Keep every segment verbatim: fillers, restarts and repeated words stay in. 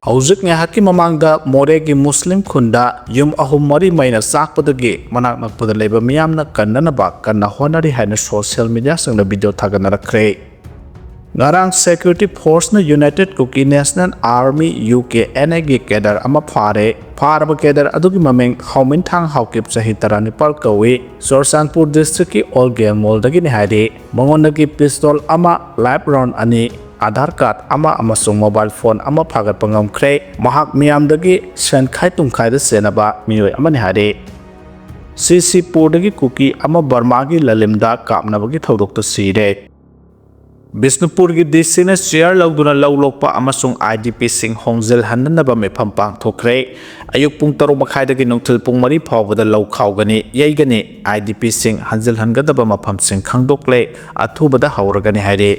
ꯍꯧꯖꯤꯛ ꯉꯥꯏꯍꯥꯛꯀꯤ ꯃꯃꯥꯡꯗ ꯃꯣꯔꯦꯒꯤ ꯃꯨꯁꯂꯤꯝ ꯈꯨꯟꯗ ꯌꯨꯝ ꯑꯍꯨꯝ ꯃꯔꯤ ꯃꯩꯅ ꯆꯥꯛꯄꯗꯒꯤ ꯃꯅꯥꯛ ꯅꯛꯄꯗ ꯂꯩꯕ ꯃꯤꯌꯥꯝꯅ ꯀꯟꯅꯅꯕ ꯀꯟꯅ ꯍꯣꯠꯅꯔꯤ ꯍꯥꯏꯅ ꯁꯣꯁꯤꯌꯦꯜ ꯃꯤꯗꯤꯌꯥꯁꯤꯡꯗ ꯚꯤꯗꯤꯑꯣ ꯊꯥꯒꯠꯅꯔꯛꯈ꯭ꯔꯦ꯫ ꯉꯔꯥꯡ ꯁꯦꯀ꯭ꯌꯨꯔꯤꯇꯤ ꯐꯣꯔꯁꯅ united Kuki national army, U K N ꯑꯦꯒꯤ ꯀꯦꯗꯔ ꯑꯃ ꯐꯥꯔꯦ꯫ ꯐꯥꯔꯕ ꯀꯦꯗꯔ ꯑꯗꯨꯒꯤ ꯃꯃꯤꯡ ꯍꯥꯎꯃꯤꯟꯊꯥꯡ ꯍꯥꯎꯀꯤꯞ, ꯆꯍꯤ ꯇꯔꯥꯅꯤꯄꯥꯜ ꯀꯧꯏ꯫ ꯆꯨꯔꯆꯥꯟꯄꯨꯔ ꯗꯤꯁꯇ꯭ꯔꯤꯛꯀꯤ ꯑꯣꯜꯒꯦꯝ ꯃꯣꯜꯗꯒꯤꯅꯤ ꯍꯥꯏꯔꯤ꯫ ꯃꯉꯣꯟꯗꯒꯤ ꯄꯤꯁꯇꯣꯜ ꯑꯃ, ꯂꯥꯏꯐ ꯔꯥꯎꯟ ꯑꯅꯤ, ꯑꯥꯙꯥꯔ ꯀꯥꯔꯗ ꯑꯃ ꯑꯃꯁꯨꯡ ꯃꯣꯕꯥꯏꯜ ꯐꯣꯟ ꯑꯃ ꯐꯥꯒꯠꯄ ꯉꯝꯈ꯭ꯔꯦ꯫ ꯃꯍꯥꯛ ꯃꯤꯌꯥꯝꯗꯒꯤ ꯁꯦꯟꯈꯥꯏ ꯇꯨꯝꯈꯥꯏꯗ ꯆꯦꯟꯅꯕ ꯃꯤꯑꯣꯏ ꯑꯃꯅꯤ ꯍꯥꯏꯔꯤ꯫ ꯁꯤꯁꯤꯄꯨꯔꯗꯒꯤ ꯀꯨꯀꯤ ꯑꯃ ꯕꯔꯃꯥꯒꯤ ꯂꯂꯤꯝꯗ ꯀꯥꯞꯅꯕꯒꯤ ꯊꯧꯗꯣꯛꯇ ꯁꯤꯔꯦ꯫ ꯕꯤꯁꯅꯨꯄꯨꯔꯒꯤ ꯗꯤ ꯁꯤꯅ ꯆꯤꯌꯔ ꯂꯧꯗꯨꯅ ꯂꯧ ꯂꯣꯛꯄ ꯑꯃꯁꯨꯡ ꯑꯥꯏ ꯗꯤ ꯄꯤꯁꯤꯡ ꯍꯣꯡꯖꯤꯜꯍꯟꯅꯅꯕ ꯃꯤꯐꯝ ꯄꯥꯡꯊꯣꯛꯈ꯭ꯔꯦ꯫ ꯑꯌꯨꯛ ꯄꯨꯡ ꯇꯔꯨꯛ ꯃꯈꯥꯏꯗꯒꯤ ꯅꯨꯡꯊꯤꯜ ꯄꯨꯡ ꯃꯔꯤ ꯐꯥꯎꯕꯗ ꯂꯧ ꯈꯥꯎꯒꯅꯤ, ꯌꯩꯒꯅꯤ꯫ ꯑꯥꯏ ꯗꯤ ꯄꯤꯁꯤꯡ ꯍꯟꯖꯤꯜꯍꯟꯒꯗꯕ ꯃꯐꯝꯁꯤꯡ ꯈꯪꯗꯣꯛꯂꯦ꯫ ꯑꯊꯨꯕꯗ ꯍꯧꯔꯒꯅꯤ ꯍꯥꯏꯔꯤ꯫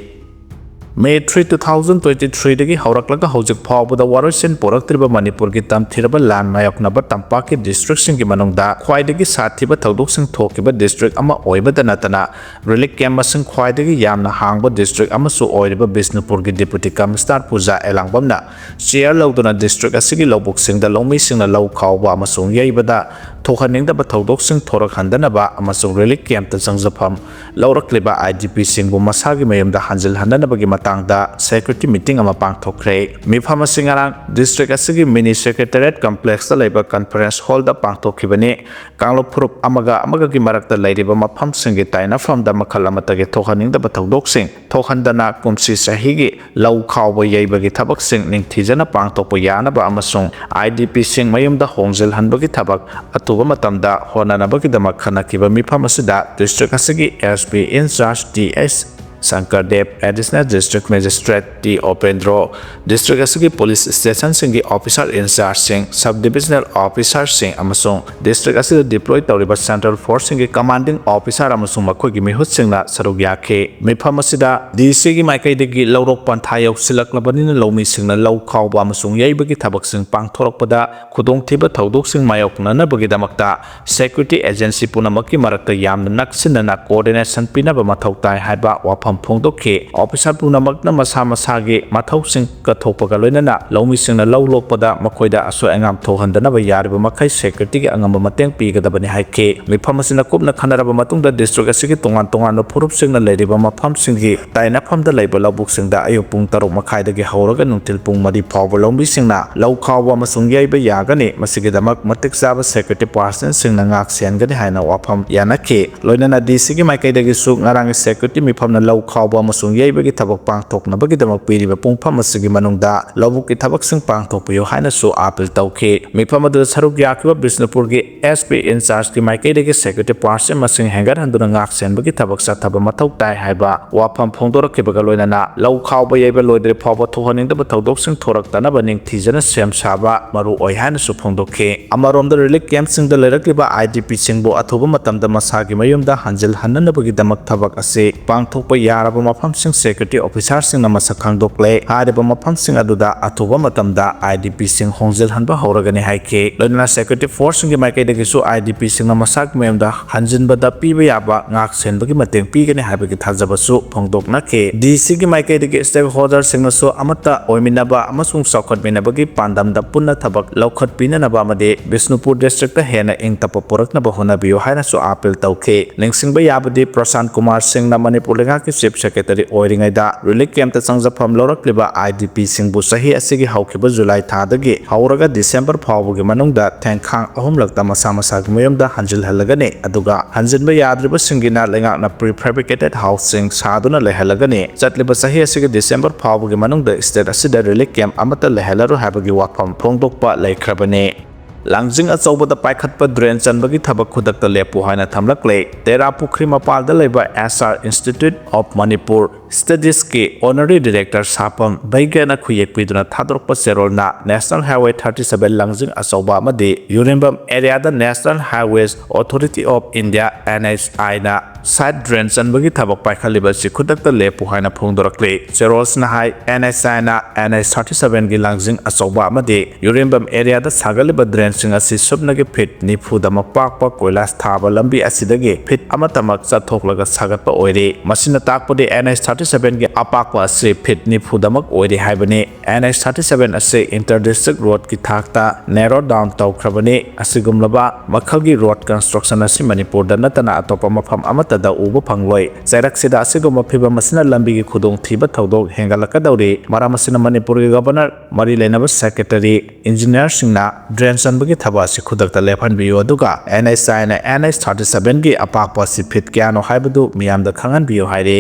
May three, two thousand twenty ꯊ꯭ꯔꯤꯗꯒꯤ ꯍꯧꯔꯛꯂꯒ ꯍꯧꯖꯤꯛ ꯐꯥꯎꯕꯗ ꯋꯥꯔꯣꯏꯁꯤꯟ ꯄꯨꯔꯛꯇ꯭ꯔꯤꯕ ꯃꯅꯤꯄꯨꯔꯒꯤ ꯇꯝꯊꯤꯔꯕ ꯂꯥꯟ ꯃꯥꯌꯣꯛꯅꯕ ꯇꯝꯄꯥꯛꯀꯤ ꯗꯤꯁꯇ꯭ꯔꯤꯛꯁꯤꯡꯒꯤ ꯃꯅꯨꯡꯗ ꯈ꯭ꯋꯥꯏꯗꯒꯤ ꯁꯥꯊꯤꯕ ꯊꯧꯗꯣꯛꯁꯤꯡ ꯊꯣꯛꯈꯤꯕ ꯗꯤꯁꯇ꯭ꯔꯤꯛ ꯑꯃ ꯑꯣꯏꯕꯗ ꯅꯠꯇꯅ, ꯔꯤꯂꯤꯐ ꯀꯦꯝꯞ ꯃꯁꯤꯡ ꯈ꯭ꯋꯥꯏꯗꯒꯤ ꯌꯥꯝꯅ ꯍꯥꯡꯕ ꯗꯤꯁꯇ꯭ꯔꯤꯛ ꯑꯃꯁꯨ ꯑꯣꯏꯔꯤꯕ ꯕꯤꯁꯅꯨꯄꯨꯔꯒꯤ ꯗꯤꯄꯨꯇꯤ ꯀꯃꯤꯁꯅꯔ ꯄꯨꯖꯥ ꯑꯦꯂꯥꯡꯕꯝꯅ ꯆꯤꯌꯔ ꯂꯧꯗꯨꯅ ꯗꯤꯁꯇ꯭ꯔꯤꯛ ꯑꯁꯤꯒꯤ ꯂꯧꯕꯨꯛꯁꯤꯡꯗ ꯂꯧꯃꯤꯁꯤꯡꯅ ꯂꯧ ꯈꯥꯎꯕ ꯑꯃꯁꯨꯡ ꯌꯩꯕꯗ ꯊꯣꯛꯍꯟꯅꯤꯡꯗꯕ ꯊꯧꯗꯣꯛꯁꯤꯡ ꯊꯣꯔꯛꯍꯟꯗꯅꯕ ꯑꯃꯁꯨꯡ ꯔꯤꯂꯤꯐ ꯀꯦꯝꯞꯇ ꯆꯪꯖꯐꯝ ꯂꯧꯔꯛꯂꯤꯕ ꯑꯥꯏ ꯗꯤ ꯄꯤꯁꯤꯡꯕꯨ ꯃꯁꯥꯒꯤ ꯃꯌꯨꯝꯗ ꯍꯟꯖꯤꯜꯍꯟꯅꯅꯕꯒꯤ ꯃꯇꯥꯡꯗ ꯁꯦꯀ꯭ꯌꯨꯔꯤꯇꯤ ꯃꯤꯇꯤꯡ ꯑꯃ ꯄꯥꯡꯊꯣꯛꯈ꯭ꯔꯦ꯫ ꯃꯤꯐꯝ ꯑꯁꯤ ꯉꯔꯥꯡ ꯗꯤꯁꯇ꯭ꯔꯤꯛ ꯑꯁꯤꯒꯤ ꯃꯤꯅꯤ ꯁꯦꯀ꯭ꯔꯦꯇꯦꯔꯤꯌꯦꯠ ꯀꯝꯄ꯭ꯂꯦꯛꯁꯇ ꯂꯩꯕ ꯀꯟꯐꯔꯦꯟꯁ ꯍꯣꯜꯗ ꯄꯥꯡꯊꯣꯛꯈꯤꯕꯅꯤ꯫ ꯀꯥꯡꯂꯨꯞ ꯐꯨꯔꯨꯞ ꯑꯃꯒ ꯑꯃꯒꯒꯤ ꯃꯔꯛꯇ ꯂꯩꯔꯤꯕ ꯃꯐꯝꯁꯤꯡꯒꯤ ꯇꯥꯏꯅꯐꯝꯗ ꯃꯈꯜ ꯑꯃꯠꯇꯒꯤ ꯊꯣꯛꯍꯟꯅꯤꯡꯗꯕ ꯊꯧꯗꯣꯛꯁꯤꯡ ꯊꯣꯛꯍꯟꯗꯅ ꯀꯨꯝꯁꯤ ꯆꯍꯤꯒꯤ ꯂꯧ ꯈꯥꯎꯕ ꯌꯩꯕꯒꯤ ꯊꯕꯛꯁꯤꯡ ꯅꯤꯡꯊꯤꯖꯅ ꯄꯥꯡꯊꯣꯛꯄ ꯌꯥꯅꯕ ꯑꯃꯁꯨꯡ ꯑꯥꯏ ꯗꯤ ꯄꯤꯁꯤꯡ ꯃꯌꯨꯝꯗ ꯍꯣꯡꯖꯤꯜꯍꯟꯕꯒꯤ ꯊꯕꯛ ꯑꯊꯨꯕ ꯃꯇꯝꯗ ꯍꯣꯠꯅꯅꯕꯒꯤꯗꯃꯛ ꯈꯟꯅꯈꯤꯕ ꯃꯤꯐꯝ ꯑꯁꯤꯗ ꯗꯤꯁꯇ꯭ꯔꯤꯛ ꯑꯁꯤꯒꯤ S P in charge T S Shankardev, additional district magistrate T Upendro, district ꯑꯁꯤꯒꯤ ꯄꯨꯂꯤꯁ ꯁ꯭ꯇꯦꯁꯟꯁꯤꯡꯒꯤ ꯑꯣꯐꯤꯁꯥꯔ ꯏꯟꯆꯥꯔꯖꯁꯤꯡ, ꯁꯕ ꯗꯤꯕꯤꯖꯅꯦꯜ ꯑꯣꯐꯤꯁꯥꯔꯁꯤꯡ ꯑꯃꯁꯨꯡ ꯗꯤꯁꯇ꯭ꯔꯤꯛ ꯑꯁꯤꯗ ꯗꯤꯄ꯭ꯂꯣꯏ ꯇꯧꯔꯤꯕ ꯁꯦꯟꯇ꯭ꯔꯦꯜ ꯐꯣꯔꯁꯁꯤꯡꯒꯤ ꯀꯃꯥꯟꯗꯤꯡ ꯑꯣꯐꯤꯁꯥꯔ ꯑꯃꯁꯨꯡ ꯃꯈꯣꯏꯒꯤ ꯃꯤꯍꯨꯠꯁꯤꯡꯅ ꯁꯔꯨꯛ ꯌꯥꯈꯤ꯫ ꯃꯤꯐꯝ ꯑꯁꯤꯗ ꯗꯤ ꯁꯤꯒꯤ ꯃꯥꯏꯀꯩꯗꯒꯤ ꯂꯧꯔꯣꯛ ꯄꯟꯊꯥ ꯌꯧꯁꯤꯜꯂꯛꯂꯕꯅꯤꯅ ꯂꯧꯃꯤꯁꯤꯡꯅ ꯂꯧ ꯈꯥꯎꯕ ꯑꯃꯁꯨꯡ ꯌꯩꯕꯒꯤ ꯊꯕꯛꯁꯤꯡ ꯄꯥꯡꯊꯣꯔꯛꯄꯗ ꯈꯨꯗꯣꯡꯊꯤꯕ ꯊꯧꯗꯣꯛꯁꯤꯡ ꯃꯥꯌꯣꯛꯅꯅꯕꯒꯤꯗꯃꯛꯇ ꯁꯦꯀ꯭ꯌꯨꯔꯤꯇꯤ ꯑꯦꯖꯦꯟꯁꯤ ꯄꯨꯝꯅꯃꯛꯀꯤ ꯃꯔꯛꯇ ꯌꯥꯝꯅ ꯅꯛꯁꯤꯟꯅꯅ ꯀꯣꯑꯣꯔꯗꯤꯅꯦꯁꯟ ꯄꯤꯅꯕ ꯃꯊꯧ ꯇꯥꯏ ꯍꯥꯏꯕ ꯋꯥꯐꯝ ꯐꯣꯡꯗꯣꯛꯈꯤ꯫ ꯑꯣꯐꯤꯁꯥꯔ ꯄꯨꯝꯅꯃꯛꯅ ꯃꯁꯥ ꯃꯁꯥꯒꯤ ꯃꯊꯧꯁꯤꯡ ꯀꯠꯊꯣꯛꯄꯒ ꯂꯣꯏꯅꯅ ꯂꯧꯃꯤꯁꯤꯡꯅ ꯂꯧ ꯂꯣꯛꯄꯗ ꯃꯈꯣꯏꯗ ꯑꯁꯣꯏ ꯑꯉꯥꯝ ꯊꯣꯛꯍꯟꯗꯅꯕ ꯌꯥꯔꯤꯕ ꯃꯈꯩ ꯁꯦꯀ꯭ꯌꯨꯔꯤꯇꯤꯒꯤ ꯑꯉꯝꯕ ꯃꯇꯦꯡ ꯄꯤꯒꯗꯕꯅꯤ ꯍꯥꯏꯈꯤ꯫ ꯃꯤꯐꯝ ꯑꯁꯤꯅ ꯀꯨꯞꯅ ꯈꯟꯅꯔꯕ ꯃꯇꯨꯡꯗ ꯗꯤꯁꯇ꯭ꯔꯤꯛ ꯑꯁꯤꯒꯤ ꯇꯣꯉꯥꯟ ꯇꯣꯉꯥꯟꯕ ꯐꯨꯔꯨꯞꯁꯤꯡꯅ ꯂꯩꯔꯤꯕ ꯃꯐꯝꯁꯤꯡꯒꯤ ꯇꯥꯏꯅꯐꯝꯗ ꯂꯩꯕ ꯂꯧꯕꯨꯛꯁꯤꯡꯗ ꯑꯌꯨꯛ ꯄꯨꯡ ꯇꯔꯨꯛ ꯃꯈꯥꯏꯗꯒꯤ ꯍꯧꯔꯒ ꯅꯨꯡꯊꯤꯜ ꯄꯨꯡ ꯃꯔꯤ ꯐꯥꯎꯕ ꯂꯧꯃꯤꯁꯤꯡꯅ ꯂꯧ ꯈꯥꯎꯕ ꯑꯃꯁꯨꯡ ꯌꯩꯕ ꯌꯥꯒꯅꯤ꯫ ꯃꯁꯤꯒꯤꯗꯃꯛ ꯃꯇꯤꯛ ꯆꯥꯕ ꯁꯦꯀ꯭ꯌꯨꯔꯤꯇꯤ ꯄꯥꯔꯁꯟꯁꯤꯡꯅ ꯉꯥꯛ ꯁꯦꯟꯒꯅꯤ ꯍꯥꯏꯅ ꯋꯥꯐꯝ ꯌꯥꯅꯈꯤ꯫ ꯂꯣꯏꯅꯅ ꯗꯤ ꯁꯤꯒꯤ ꯃꯥꯏꯀꯩꯗꯒꯤꯁꯨ ꯉꯔꯥꯡꯒꯤ ꯁꯦꯀ꯭ꯌꯨꯔꯤꯇꯤ ꯃꯤꯐꯝꯅ ꯂꯧ ꯈꯥꯎꯕ ꯑꯃꯁꯨꯡ ꯌꯩꯕꯒꯤ ꯊꯕꯛ ꯄꯥꯡꯊꯣꯛꯅꯕꯒꯤꯗꯃꯛ ꯄꯤꯔꯤꯕ ꯄꯨꯡꯐꯝ ꯑꯁꯤꯒꯤ ꯃꯅꯨꯡꯗ ꯂꯧꯕꯨꯛꯀꯤ ꯊꯕꯛꯁꯤꯡ ꯄꯥꯡꯊꯣꯛꯄꯤꯌꯨ ꯍꯥꯏꯅꯁꯨ ꯑꯥꯄꯤꯜ ꯇꯧꯈꯤ꯫ ꯃꯤꯐꯝ ꯑꯗꯨꯗ ꯁꯔꯨꯛ ꯌꯥꯈꯤꯕ ꯕꯤꯁꯅꯨꯄꯨꯔꯒꯤ ꯑꯦꯁ ꯄꯤ ꯏꯟꯆꯥꯔꯖꯀꯤ ꯃꯥꯏꯀꯩꯗꯒꯤ ꯁꯦꯀ꯭ꯌꯨꯔꯤꯇꯤ ꯄꯥꯔꯁꯟ ꯃꯁꯤꯡ ꯍꯦꯟꯒꯠꯍꯟꯗꯨꯅ ꯉꯥꯛ ꯁꯦꯟꯕꯒꯤ ꯊꯕꯛ ꯆꯠꯊꯕ ꯃꯊꯧ ꯇꯥꯏ ꯍꯥꯏꯕ ꯋꯥꯐꯝ ꯐꯣꯡꯗꯣꯔꯛꯈꯤꯕꯒ ꯂꯣꯏꯅꯅ ꯂꯧ ꯈꯥꯎꯕ ꯌꯩꯕ ꯂꯣꯏꯗ꯭ꯔꯤ ꯐꯥꯎꯕ ꯊꯣꯛꯍꯟꯅꯤꯡꯗꯕ ꯊꯧꯗꯣꯛꯁꯤꯡ ꯊꯣꯔꯛꯇꯅꯕ ꯅꯤꯡꯊꯤꯖꯅ ꯁꯦꯝ ꯁꯥꯕ ꯃꯔꯨ ꯑꯣꯏ ꯍꯥꯏꯅꯁꯨ ꯐꯣꯡꯗꯣꯛꯈꯤ꯫ ꯑꯃꯔꯣꯝꯗ ꯔꯤꯂꯤꯐ ꯀꯦꯝꯞꯁꯤꯡꯗ ꯂꯩꯔꯛꯂꯤꯕ ꯑꯥꯏ ꯗꯤ ꯄꯤꯁꯤꯡꯕꯨ ꯑꯊꯨꯕ ꯃꯇꯝꯗ ꯃꯁꯥꯒꯤ ꯃꯌꯨꯝꯗ ꯍꯟꯖꯤꯜꯍꯟꯅꯅꯕꯒꯤꯗꯃꯛ ꯊꯕꯛ ꯑꯁꯤ ꯄꯥꯡꯊꯣꯛꯄ ꯌꯥꯔꯕ ꯃꯐꯝꯁꯤꯡ ꯁꯦꯀ꯭ꯌꯨꯔꯤꯇꯤ ꯑꯣꯐꯤꯁꯥꯔꯁꯤꯡꯅ ꯃꯁꯛ ꯈꯪꯗꯣꯛꯂꯦ꯫ ꯍꯥꯏꯔꯤꯕ ꯃꯐꯝꯁꯤꯡ ꯑꯗꯨꯗ ꯑꯊꯨꯕ ꯃꯇꯝꯗ ꯑꯥꯏ ꯗꯤ ꯄꯤꯁꯤꯡ ꯍꯣꯡꯖꯤꯜꯍꯟꯕ ꯍꯧꯔꯒꯅꯤ ꯍꯥꯏꯈꯤ꯫ ꯂꯣꯏꯅꯅ ꯁꯦꯀ꯭ꯌꯨꯔꯤꯇꯤ ꯐꯣꯔꯁꯁꯤꯡꯒꯤ ꯃꯥꯏꯀꯩꯗꯒꯤꯁꯨ ꯑꯥꯏ ꯗꯤ ꯄꯤꯁꯤꯡꯅ ꯃꯁꯥꯒꯤ ꯃꯌꯨꯝꯗ ꯍꯟꯖꯤꯟꯕꯗ ꯄꯤꯕ ꯌꯥꯕ ꯉꯥꯛ ꯁꯦꯟꯕꯒꯤ ꯃꯇꯦꯡ ꯄꯤꯒꯅꯤ ꯍꯥꯏꯕꯒꯤ ꯊꯥꯖꯕꯁꯨ ꯐꯣꯡꯗꯣꯛꯅꯈꯤ꯫ ꯗꯤ ꯁꯤꯒꯤ ꯃꯥꯏꯀꯩꯗꯒꯤ ꯁ꯭ꯇꯦꯛ ꯍꯣꯜꯗꯔꯁꯤꯡꯅꯁꯨ ꯑꯃꯠꯇ ꯑꯣꯏꯃꯤꯟꯅꯕ ꯑꯃꯁꯨꯡ ꯆꯥꯎꯈꯠꯃꯤꯟꯅꯕꯒꯤ ꯄꯥꯟꯗꯝꯗ ꯄꯨꯟꯅ ꯊꯕꯛ ꯂꯧꯈꯠꯄꯤꯅꯅꯕ ꯑꯃꯗꯤ ꯕꯤꯁꯅꯨꯄꯨꯔ ꯗꯤꯁꯇ꯭ꯔꯤꯛꯇ ꯍꯦꯟꯅ ꯏꯪ ꯇꯞꯄ ꯄꯨꯔꯛꯅꯕ ꯍꯣꯠꯅꯕꯤꯌꯨ ꯍꯥꯏꯅꯁꯨ ꯑꯥꯄꯤꯜ ꯇꯧꯈꯤ꯫ ꯅꯤꯡꯁꯤꯡꯕ ꯌꯥꯕꯗꯤ ꯄ꯭ꯔꯁꯥꯟ ꯀꯨꯃꯥꯔ ꯁꯤꯡꯅ ꯃꯅꯤꯄꯨꯔ ꯂꯩꯉꯥꯛꯀꯤ ꯆꯤꯐ ꯁꯦꯀ꯭ꯔꯦꯇꯔꯤ ꯑꯣꯏꯔꯤꯉꯩꯗ ꯔꯤꯂꯤꯐ ꯀꯦꯝꯞꯇ ꯆꯪꯖꯐꯝ ꯂꯧꯔꯛꯂꯤꯕ ꯑꯥꯏ ꯗꯤ ꯄꯤꯁꯤꯡꯕꯨ ꯆꯍꯤ ꯑꯁꯤꯒꯤ ꯍꯧꯈꯤꯕ ꯖꯨꯂꯥꯏ ꯊꯥꯗꯒꯤ ꯍꯧꯔꯒ ꯗꯤꯁꯦꯝꯕꯔ ꯐꯥꯎꯕꯒꯤ ꯃꯅꯨꯡꯗ ꯊꯦꯡꯈꯥꯡ ꯑꯍꯨꯝꯂꯛꯇ ꯃꯁꯥ ꯃꯁꯥꯒꯤ ꯃꯌꯨꯝꯗ ꯍꯟꯖꯤꯜꯍꯜꯂꯒꯅꯤ꯫ ꯑꯗꯨꯒ ꯍꯟꯖꯤꯟꯕ ꯌꯥꯗ꯭ꯔꯤꯕꯁꯤꯡꯒꯤꯅ ꯂꯩꯉꯥꯛꯅ ꯄ꯭ꯔꯤ ꯐꯦꯕ꯭ꯔꯤꯀꯦꯇꯦꯠ ꯍꯥꯎꯁꯁꯤꯡ ꯁꯥꯗꯨꯅ ꯂꯩꯍꯜꯂꯒꯅꯤ꯫ ꯆꯠꯂꯤꯕ ꯆꯍꯤ ꯑꯁꯤꯒꯤ ꯗꯤꯁꯦꯝꯕꯔ ꯐꯥꯎꯕꯒꯤ ꯃꯅꯨꯡꯗ ꯁ꯭ꯇꯦꯠ ꯑꯁꯤꯗ ꯔꯤꯂꯤꯐ ꯀꯦꯝꯞ ꯑꯃꯠꯇ ꯂꯩꯍꯜꯂꯔꯣꯏ ꯍꯥꯏꯕꯒꯤ ꯋꯥꯐꯝ ꯐꯣꯡꯗꯣꯛꯄ ꯂꯩꯈ꯭ꯔꯕꯅꯤ꯫ ꯂꯥꯡꯖꯤꯡ ꯑꯆꯧꯕꯗ ꯄꯥꯏꯈꯠꯄ ꯗ꯭ꯔꯦꯟ ꯆꯟꯕꯒꯤ ꯊꯕꯛ ꯈꯨꯗꯛꯇ ꯂꯦꯞꯄꯨ ꯍꯥꯏꯅ ꯊꯝꯂꯛꯂꯦ꯫ ꯇꯦꯔꯥ ꯄꯨꯈ꯭ꯔꯤ ꯃꯄꯥꯜꯗ ꯂꯩꯕ S R institute of Manipur ꯁ꯭ꯇꯗꯤꯁꯀꯤ ꯑꯣꯅꯔꯤ ꯗꯤꯔꯦꯛꯇꯔ ꯁꯥꯄꯝ ꯕꯩꯒ꯭ꯌꯅ ꯈꯨꯌꯦꯛ ꯄꯤꯗꯨꯅ ꯊꯥꯗꯣꯔꯛꯄ ꯆꯦꯔꯣꯜꯅ ꯅꯦꯁꯅꯦꯜ ꯍꯥꯏꯋꯦ ꯊꯥꯔꯇꯤ ꯁꯚꯦꯟ ꯂꯥꯡꯖꯤꯡ ꯑꯆꯧꯕ ꯑꯃꯗꯤ ꯌꯨꯔꯦꯝꯕꯝ ꯑꯦꯔꯤꯌꯥꯗ national highways authority of India, N H ꯑꯥꯏꯅ side drain ꯆꯟꯕꯒꯤ ꯊꯕꯛ ꯄꯥꯏꯈꯠꯂꯤꯕ ꯑꯁꯤ ꯈꯨꯗꯛꯇ ꯂꯦꯞꯄꯨ ꯍꯥꯏꯅ ꯐꯣꯡꯗꯣꯔꯛꯂꯤ꯫ ꯆꯦꯔꯣꯜꯁꯅ ꯍꯥꯏ, NHIꯅ NH thirty sevenꯒꯤ ꯂꯥꯡꯖꯤꯡ ꯑꯆꯧꯕ ꯑꯃꯗꯤ ꯌꯨꯔꯦꯝꯕꯝ areaꯗ ꯁꯥꯒꯠꯂꯤꯕ drainꯁꯤꯡ ꯑꯁꯤ ꯁꯨꯞꯅꯒꯤ feet ꯅꯤꯐꯨꯗꯃꯛ ꯄꯥꯛꯄ ꯀꯣꯏꯂꯥꯁ ꯊꯥꯕ ꯂꯝꯕꯤ ꯑꯁꯤꯗꯒꯤ feet ꯑꯃꯇꯃꯛ ꯆꯠꯊꯣꯛꯂꯒ ꯁꯥꯒꯠꯄ ꯑꯣꯏꯔꯤ꯫ ꯃꯁꯤꯅ ꯇꯥꯛꯄꯗꯤ NH thirty sevenꯒꯤ ꯑꯄꯥꯛꯄ ꯑꯁꯤ feet ꯅꯤꯐꯨꯗꯃꯛ ꯑꯣꯏꯔꯤ ꯍꯥꯏꯕꯅꯤ꯫ NH thirty seven ꯑꯁꯤ inter district roadꯀꯤ ꯊꯥꯛꯇ narrow down ꯇꯧꯈ꯭ꯔꯕꯅꯤ꯫ ꯑꯁꯤꯒꯨꯝꯂꯕ ꯃꯈꯜꯒꯤ road construction ꯑꯁꯤ ꯃꯅꯤꯄꯨꯔꯗ ꯅꯠꯇꯅ ꯑꯇꯣꯞꯄ ꯃꯐꯝ ꯑꯃꯠꯇꯗ ꯎꯕ ꯐꯪꯂꯣꯏ꯫ ꯆꯩꯔꯛꯁꯤꯗ ꯑꯁꯤꯒꯨꯝꯕ ꯐꯤꯚꯝ ꯑꯁꯤꯅ ꯂꯝꯕꯤꯒꯤ ꯈꯨꯗꯣꯡꯊꯤꯕ ꯊꯧꯗꯣꯛ ꯍꯦꯟꯒꯠꯂꯛꯀꯗꯧꯔꯤ꯫ ꯃꯔꯝ ꯑꯁꯤꯅ ꯃꯅꯤꯄꯨꯔꯒꯤ Governor, ꯃꯔꯤ ꯂꯩꯅꯕ secretary, engineerꯁꯤꯡꯅ drain ꯆꯟꯕꯒꯤ ꯊꯕꯛ ꯑꯁꯤ ꯈꯨꯗꯛꯇ ꯂꯦꯞꯍꯟꯕꯤꯌꯨ, ꯑꯗꯨꯒ NHIꯅ NH thirty sevenꯒꯤ ꯑꯄꯥꯛꯄ ꯑꯁꯤ feet ꯀꯌꯥꯅꯣ ꯍꯥꯏꯕꯗꯨ ꯃꯤꯌꯥꯝꯗ ꯈꯪꯍꯟꯕꯤꯌꯨ ꯍꯥꯏꯔꯤ꯫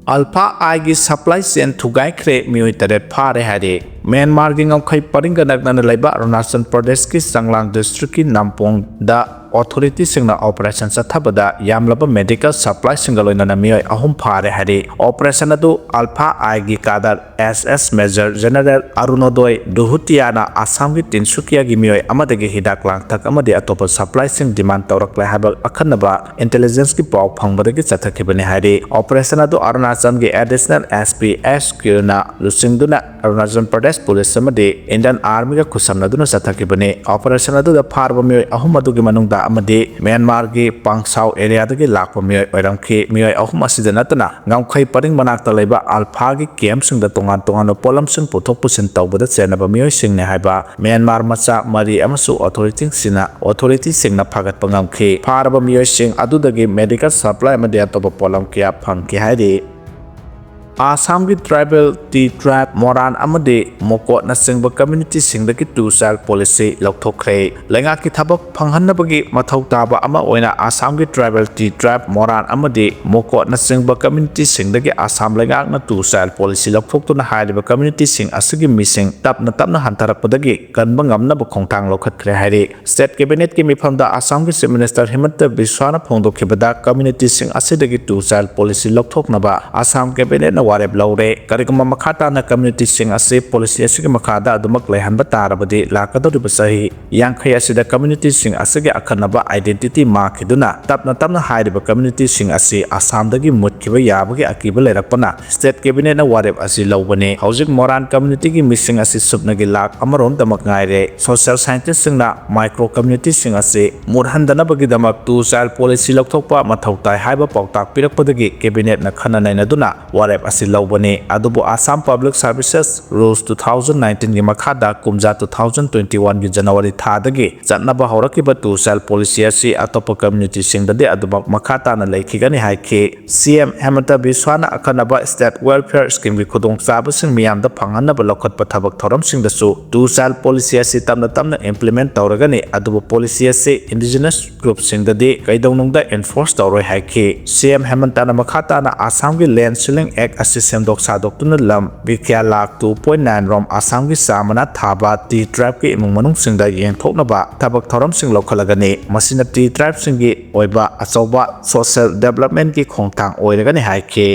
Alpha Iꯒꯤ supply chain ꯊꯨꯒꯥꯏꯈ꯭ꯔꯦ, ꯃꯤꯑꯣꯏ ꯇꯔꯦꯠ ꯐꯥꯔꯦ ꯍꯥꯏꯔꯤ꯫ ꯃ꯭ꯌꯥꯟꯃꯥꯔꯒꯤ ꯉꯝꯈꯩ ꯄꯔꯤꯡꯒ ꯅꯛꯅꯅ ꯂꯩꯕ ꯑꯔꯨꯅꯥꯆꯜ ꯄ꯭ꯔꯗꯦꯁꯀꯤ ꯆꯪꯂꯥꯡ districtꯀꯤ ꯅꯝꯄꯣꯡꯗ authorityꯁꯤꯡꯅ operation ꯆꯠꯊꯕꯗ ꯌꯥꯝꯂꯕ medical supplyꯁꯤꯡꯒ ꯂꯣꯏꯅꯅ ꯃꯤꯑꯣꯏ ꯑꯍꯨꯝ ꯐꯥꯔꯦ ꯍꯥꯏꯔꯤ꯫ Operation ꯑꯗꯨ Alpha Iꯒꯤ cadre SS Major General ꯑꯔꯨꯅꯣꯗꯣꯏ ꯗꯨꯍꯨꯇꯤꯌꯥꯅ ꯑꯁꯥꯝꯒꯤ ꯇꯤꯟꯁꯨꯀꯤꯌꯥꯒꯤ ꯃꯤꯑꯣꯏ ꯑꯃꯗꯒꯤ ꯍꯤꯗꯥꯛ ꯂꯥꯡꯊꯛ ꯑꯃꯗꯤ ꯑꯇꯣꯞꯄ supplyꯁꯤꯡ demand ꯇꯧꯔꯛꯂꯦ ꯍꯥꯏꯕ ꯑꯈꯟꯅꯕ intelligenceꯀꯤ ꯄꯥꯎ ꯐꯪꯕꯗꯒꯤ ꯆꯠꯊꯈꯤꯕꯅꯤ ꯍꯥꯏꯔꯤ꯫ Operation ꯑꯗꯨ ꯑꯔꯨꯅꯥꯆꯜꯒꯤ Additional SP HQꯅ ꯂꯨꯆꯤꯡꯗꯨꯅ ꯑꯔꯨꯅꯥꯆꯜ ꯄ꯭ꯔꯗꯦꯁ ꯄꯨꯂꯤꯁ ꯑꯃꯗꯤ Indian Armyꯒ ꯈꯨꯠꯁꯝꯅꯗꯨꯅ ꯆꯠꯊꯈꯤꯕꯅꯤ꯫ Operation ꯑꯗꯨꯗ ꯐꯥꯔꯕ ꯃꯤꯑꯣꯏ ꯑꯍꯨꯝ ꯑꯗꯨꯒꯤ ꯃꯅꯨꯡꯗ ꯑꯃꯗꯤ ꯃ꯭ꯌꯥꯟꯃꯥꯔꯒꯤ ꯄꯥꯡꯁꯥꯎ areaꯗꯒꯤ ꯂꯥꯛꯄ ꯃꯤꯑꯣꯏ ꯑꯣꯏꯔꯝꯈꯤ꯫ ꯃꯤꯑꯣꯏ ꯑꯍꯨꯝ ꯑꯁꯤꯗ ꯅꯠꯇꯅ ꯉꯝꯈꯩ ꯄꯔꯤꯡ ꯃꯅꯥꯛꯇ ꯂꯩꯕ Alphaꯒꯤ campꯁꯤꯡꯗ ꯇꯣꯉꯥꯟ ꯇꯣꯉꯥꯟꯕ ꯄꯣꯠꯂꯝꯁꯤꯡ ꯄꯨꯊꯣꯛ ꯄꯨꯁꯤꯟ ꯇꯧꯕꯗ ꯆꯦꯟꯅꯕ ꯃꯤꯑꯣꯏꯁꯤꯡꯅꯤ ꯍꯥꯏꯕ ꯃ꯭ꯌꯥꯟꯃꯥꯔ ꯃꯆꯥ ꯃꯔꯤ ꯑꯃꯁꯨ authorityꯁꯤꯡꯅ, authorityꯁꯤꯡꯅ ꯐꯥꯒꯠꯄ ꯉꯝꯈꯤ꯫ ꯐꯥꯔꯕ ꯃꯤꯑꯣꯏꯁꯤꯡ ꯑꯗꯨꯗꯒꯤ medical supply ꯑꯃꯗꯤ ꯑꯇꯣꯞꯄ ꯄꯣꯠꯂꯝ ꯀꯌꯥ ꯐꯪꯈꯤ ꯍꯥꯏꯔꯤ꯫ ꯑꯁꯥꯝꯒꯤ tribal ꯇꯤ tribe, ꯃꯣꯔꯥꯟ ꯑꯃꯗꯤ ꯃꯣꯀꯣꯠꯅꯆꯤꯡꯕ communityꯁꯤꯡꯗꯒꯤ two child policy ꯂꯧꯊꯣꯛꯈ꯭ꯔꯦ꯫ ꯂꯩꯉꯥꯛꯀꯤ ꯊꯕꯛ ꯐꯪꯍꯟꯅꯕꯒꯤ ꯃꯊꯧ ꯇꯥꯕ ꯑꯃ ꯑꯣꯏꯅ ꯑꯁꯥꯝꯒꯤ tribal ꯇꯤ tribe, ꯃꯣꯔꯥꯟ ꯑꯃꯗꯤ ꯃꯣꯀꯣꯠꯅꯆꯤꯡꯕ communityꯁꯤꯡꯗꯒꯤ ꯑꯁꯥꯝ ꯂꯩꯉꯥꯛꯅ two child policy ꯂꯧꯊꯣꯛꯇꯨꯅ ꯍꯥꯏꯔꯤꯕ communityꯁꯤꯡ ꯑꯁꯤꯒꯤ ꯃꯤꯁꯤꯡ ꯇꯞꯅ ꯇꯞꯅ ꯍꯟꯊꯔꯛꯄꯗꯒꯤ ꯀꯟꯕ ꯉꯝꯅꯕ ꯈꯣꯡꯊꯥꯡ ꯂꯧꯈꯠꯈ꯭ꯔꯦ ꯍꯥꯏꯔꯤ꯫ State cabinetꯀꯤ ꯃꯤꯐꯝꯗ ꯑꯁꯥꯝꯒꯤ Chief Minister ꯍꯤꯃꯟꯇ ꯕꯤꯁ꯭ꯋꯥꯅ ꯐꯣꯡꯗꯣꯛꯈꯤꯕꯗ communityꯁꯤꯡ ꯑꯁꯤꯗꯒꯤ two child policy ꯂꯧꯊꯣꯛꯅꯕ ꯑꯁꯥꯝ cabinetꯅ ꯋꯥꯔꯦꯞ ꯂꯧꯔꯦ꯫ ꯀꯔꯤꯒꯨꯝꯕ ꯃꯈꯥ ꯇꯥꯅ ꯀꯝꯃ꯭ꯌꯨꯅꯤꯇꯤꯁꯤꯡ ꯑꯁꯤ ꯄꯣꯂꯤꯁꯤ ꯑꯁꯤꯒꯤ ꯃꯈꯥꯗ ꯑꯗꯨꯃꯛ ꯂꯩꯍꯟꯕ ꯇꯥꯔꯕꯗꯤ, ꯂꯥꯛꯀꯗꯧꯔꯤꯕ ꯆꯍꯤ ꯌꯥꯡꯈꯩ ꯑꯁꯤꯗ ꯀꯝꯃ꯭ꯌꯨꯅꯤꯇꯤꯁꯤꯡ ꯑꯁꯤꯒꯤ ꯑꯈꯟꯅꯕ identity ꯃꯥꯡꯈꯤꯗꯨꯅ ꯇꯞꯅ ꯇꯞꯅ ꯍꯥꯏꯔꯤꯕ ꯀꯝꯃ꯭ꯌꯨꯅꯤꯇꯤꯁꯤꯡ ꯑꯁꯤ ꯑꯁꯥꯝꯗꯒꯤ ꯃꯨꯠꯈꯤꯕ ꯌꯥꯕꯒꯤ ꯑꯀꯤꯕ ꯂꯩꯔꯛꯄꯅ state cabinetꯅ ꯋꯥꯔꯦꯞ ꯑꯁꯤ ꯂꯧꯕꯅꯤ꯫ ꯍꯧꯖꯤꯛ ꯃꯣꯔꯥꯟ communityꯒꯤ ꯃꯤꯁꯤꯡ ꯑꯁꯤ ꯁꯨꯞꯅꯒꯤ ꯂꯥꯈ ꯑꯃꯔꯣꯝꯗꯃꯛ ꯉꯥꯏꯔꯦ꯫ Social scientistꯁꯤꯡꯅ micro communityꯁꯤꯡ ꯑꯁꯤ ꯃꯨꯠꯍꯟꯗꯅꯕꯒꯤꯗꯃꯛ two child policy ꯂꯧꯊꯣꯛꯄ ꯃꯊꯧ ꯇꯥꯏ ꯍꯥꯏꯕ ꯄꯥꯎꯇꯥꯛ ꯄꯤꯔꯛꯄꯗꯒꯤ cabinetꯅ ꯈꯟꯅ ꯅꯩꯅꯗꯨꯅ ꯋꯥꯔꯦꯞ ꯑꯁꯤ ꯂꯧꯕꯅꯤ꯫ ꯑꯗꯨꯕꯨ Assam Public Services Rules two thousand nineteenꯒꯤ ꯃꯈꯥꯗ ꯀꯨꯝꯖꯥ two thousand twenty oneꯒꯤ January ꯊꯥꯗꯒꯤ ꯆꯠꯅꯕ ꯍꯧꯔꯛꯈꯤꯕ two child policy ꯑꯁꯤ ꯑꯇꯣꯞꯄ communityꯁꯤꯡꯗꯗꯤ ꯑꯗꯨꯃꯛ ꯃꯈꯥ ꯇꯥꯅ ꯂꯩꯈꯤꯒꯅꯤ ꯍꯥꯏꯈꯤ꯫ CM ꯍꯦꯃꯟꯇ ꯕꯤꯁ꯭ꯋꯥꯅ ꯑꯈꯟꯅꯕ state welfare schemeꯒꯤ ꯈꯨꯗꯣꯡꯆꯥꯕꯁꯤꯡ ꯃꯤꯌꯥꯝꯗ ꯐꯪꯍꯟꯅꯕ ꯂꯧꯈꯠꯄ ꯊꯕꯛ ꯊꯧꯔꯝꯁꯤꯡꯗꯁꯨ two child policy ꯑꯁꯤ ꯇꯞꯅ ꯇꯞꯅ implement ꯇꯧꯔꯒꯅꯤ, ꯑꯗꯨꯕꯨ policy ꯑꯁꯤ indigenous groupꯁꯤꯡꯗꯗꯤ ꯀꯩꯗꯧꯅꯨꯡꯗ enforce ꯇꯧꯔꯣꯏ ꯍꯥꯏꯈꯤ꯫ CM ꯍꯦꯃꯟꯇꯅ ꯃꯈꯥ ꯇꯥꯅ ꯑꯁꯥꯝꯒꯤ Land Ceiling Act ꯑꯁꯤ ꯁꯦꯝꯗꯣꯛ ꯁꯥꯗꯣꯛꯇꯨꯅ ꯂꯝ ꯕꯤꯒ꯭ꯌꯥ ꯂꯥꯈ two point nine ꯔꯣꯝ ꯑꯁꯥꯝꯒꯤ ꯆꯥꯃꯅ ꯊꯥꯕ Tea tribeꯀꯤ ꯏꯃꯨꯡ ꯃꯅꯨꯡꯁꯤꯡꯗ ꯌꯦꯟꯊꯣꯛꯅꯕ ꯊꯕꯛ ꯊꯧꯔꯝꯁꯤꯡ ꯂꯧꯈꯠꯂꯒꯅꯤ꯫ ꯃꯁꯤꯅ Tea tribeꯁꯤꯡꯒꯤ ꯑꯣꯏꯕ ꯑꯆꯧꯕ social developmentꯀꯤ ꯈꯣꯡꯊꯥꯡ ꯑꯣꯏꯔꯒꯅꯤ ꯍꯥꯏꯈꯤ꯫